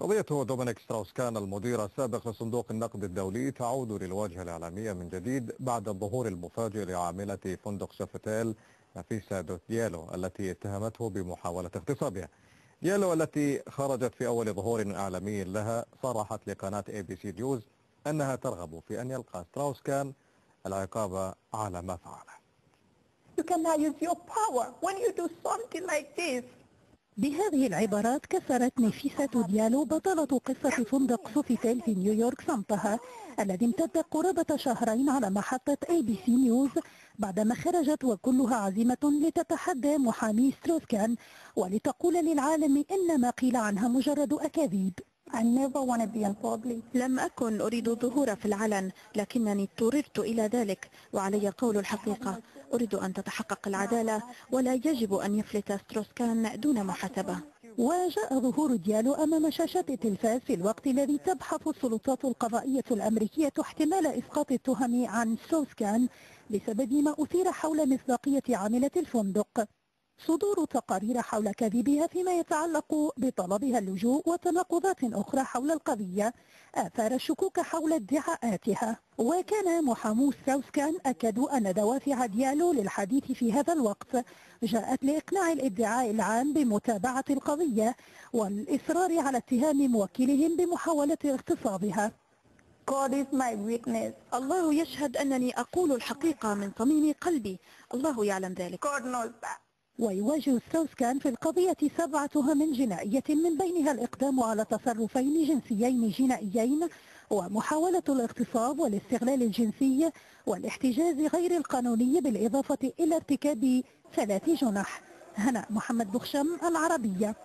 قضية دومينيك ستراوس كان المدير السابق لصندوق النقد الدولي تعود للواجهة الإعلامية من جديد بعد الظهور المفاجئ لعاملة فندق سوفيتيل نفيسة دوتيالو التي اتهمته بمحاولة اغتصابها. ديالو التي خرجت في أول ظهور إعلامي لها صرحت لقناة ABC نيوز أنها ترغب في أن يلقى ستراوس كان العقاب على ما فعله. You cannot use your power when you do something like this. بهذه العبارات كسرت نفيسة ديالو بطلة قصة فندق سوفيتيل في نيويورك صمتها الذي امتد قرابة شهرين على محطة ABC نيوز بعدما خرجت وكلها عزيمة لتتحدى محامي ستروس كان ولتقول للعالم إن ما قيل عنها مجرد أكاذيب. I never want to be in public. لم أكن أريد الظهور في العلن، لكنني اضطررت إلى ذلك وعلي قول الحقيقة. أريد أن تتحقق العدالة ولا يجب أن يفلت ستروس كان دون محاسبة. وجاء ظهور ديالو أمام شاشات التلفاز في الوقت الذي تبحث السلطات القضائية الأمريكية احتمال إسقاط التهم عن ستروس كان بسبب ما أثير حول مصداقية عاملة الفندق. صدور تقارير حول كذبها فيما يتعلق بطلبها اللجوء وتناقضات أخرى حول القضية آثار الشكوك حول ادعاءاتها. وكان محامو ستراوس كان أكدوا أن دوافع ديالو للحديث في هذا الوقت جاءت لإقناع الادعاء العام بمتابعة القضية والإصرار على اتهام موكلهم بمحاولة اغتصابها. God is my witness. الله يشهد أنني أقول الحقيقة من صميم قلبي. الله يعلم ذلك. God knows that. ويواجه ستراوس كان في القضية 7 تهم جنائية من بينها الإقدام على تصرفين جنسيين جنائيين ومحاولة الاغتصاب والاستغلال الجنسي والاحتجاز غير القانوني بالإضافة إلى ارتكاب 3 جنح. هنا محمد بخشم، العربية.